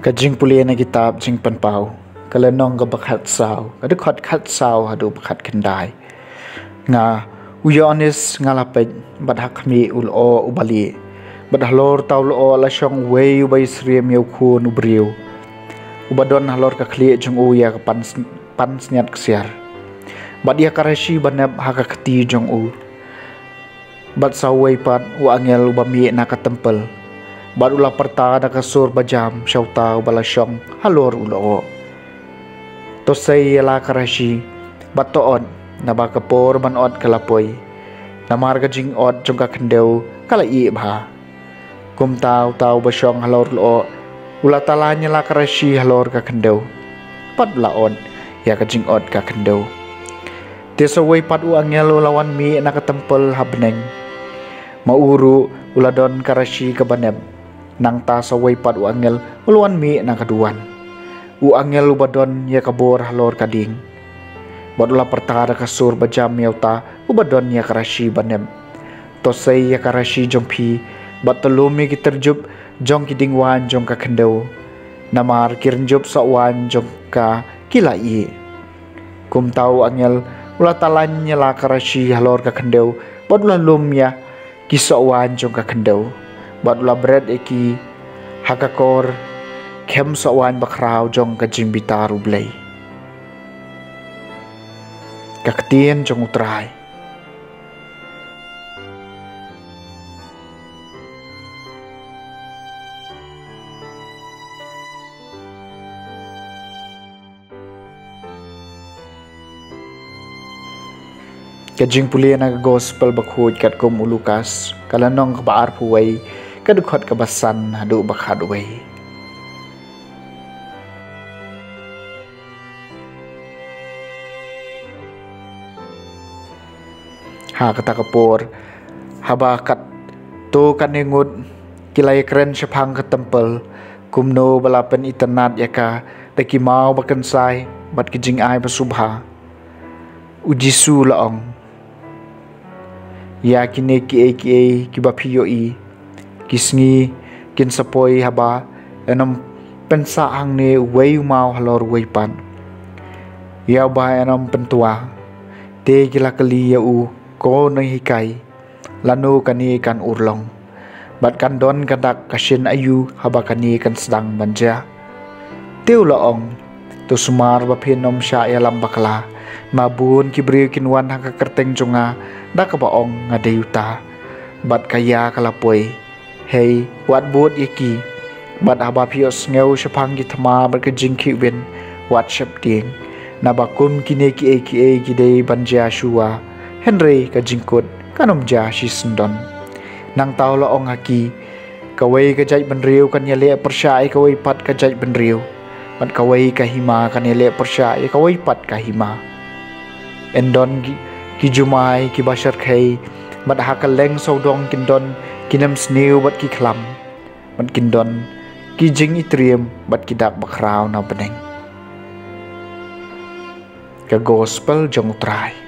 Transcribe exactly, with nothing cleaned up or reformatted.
Ka jingpule na kitab Jingpynpaw, ka lynnong kaba khatsaw, ka dkhot khatsaw haduh ba khatkhyndai. Nga u Ïoannis nga la peit, bad ha khmih u lyoh uba lieh, bad halor uta u lyoh la shong uwei uba ïasyriem ïa u Khun u briew, uba don halor ka khlieh jong u ïa ka pan, pansngiat ksiar, bad ïa ka rashi banep ha ka kti jong u. Bad sa uwei pat u angel uba mih na ka templ, bad u la pyrta da ka sur bajam sha uta uba la shong halor u lyoh: To sei ïa la ka rashi, bad to ot, naba ka por ban ot ka la poi, namar ka jingot jong ka khyndew ka la ih bha. Kumta uta uba shong halor u lyoh u la talan ïa la ka rashi halor ka khyndew, bad u la ot ïa ka jingot ka khyndew. Te sa uwei pat u angel u la wan mih na ka templ ha bneng. Ma u ruh u la don ka rashi kaba nep. Nangta sa uwei pat u angel u la wan mih na ka duwan, u angel uba don ïa ka bor halor ka dieng, bad u la pyrta da ka sur bajam ïa uta uba don ïa ka rashi banep: To sei ïa ka rashi jong phi, bad to lum ïa ki tyrjup jong ki diengwaiñ jong ka khyndew, namar ki rynjup soh waiñ jong ka ki la ih. Kumta u angel u la talan ïa la ka rashi halor ka khyndew, bad u la lum ïa ki soh waiñ jong ka khyndew, bad u la bret ïa ki ha ka kor khem soh waiñ bakhraw jong ka jingbitar U Blei. Ka ktien jong U Trai. Ka jingpule na ka gospel bakhuid katkum u Lukas, ka lynnong kaba arphew wei, ka dkhot kaba san haduh ba khatwei. Ha kata ka por, haba katto katne ngut ki la ïakren shaphang ka templ, kumno ba la pynitynnad ïa ka da ki maw bakynsai bad ki jingai basubha, u Jisu u la ong: Ïa kine kiei kiei kiba phi ïohi, ki sngi kin sa poi haba yn ym pynsah hangne uwei u maw halor uwei pat, ïa uba yn ym pyntwa. Te ki la kylli ïa u: Ko Nonghikai, lano kane kan urlong? Bad kan don ka dak ka shin aïu haba kane kan sdang ban jia? Te u la ong: To sumar ba phin ym shah ïalam bakla, namar bun ki briew kin wan ha ka kyrteng jong nga da kaba ong, 'Nga dei uta,' bad ka ïa ka la poi. Hei, wat bud ïa ki. Bad haba phi ïohsngew shaphang ki thma bad ka jingkhihwin, wat sheptieng. Naba kum kine kiei kiei ki dei ban jia shuwa, hynrei ka jingkut kan ym jia shisyndon. Nangta u la ong ha ki: Kawei ka jaitbynriew kan ïaleh pyrshah ïa kawei pat ka jaitbynriew, bad kawei ka hima kan ïaleh pyrshah ïa kawei pat ka hima. Yn don ki, ki jumai kiba shyrkhei, bad ha kylleng sawdong kin don ki nemsniew bad ki khlam, bad kin don ki jingitriem bad ki dak bakhraw na bneng. Ka gospel jong U Trai.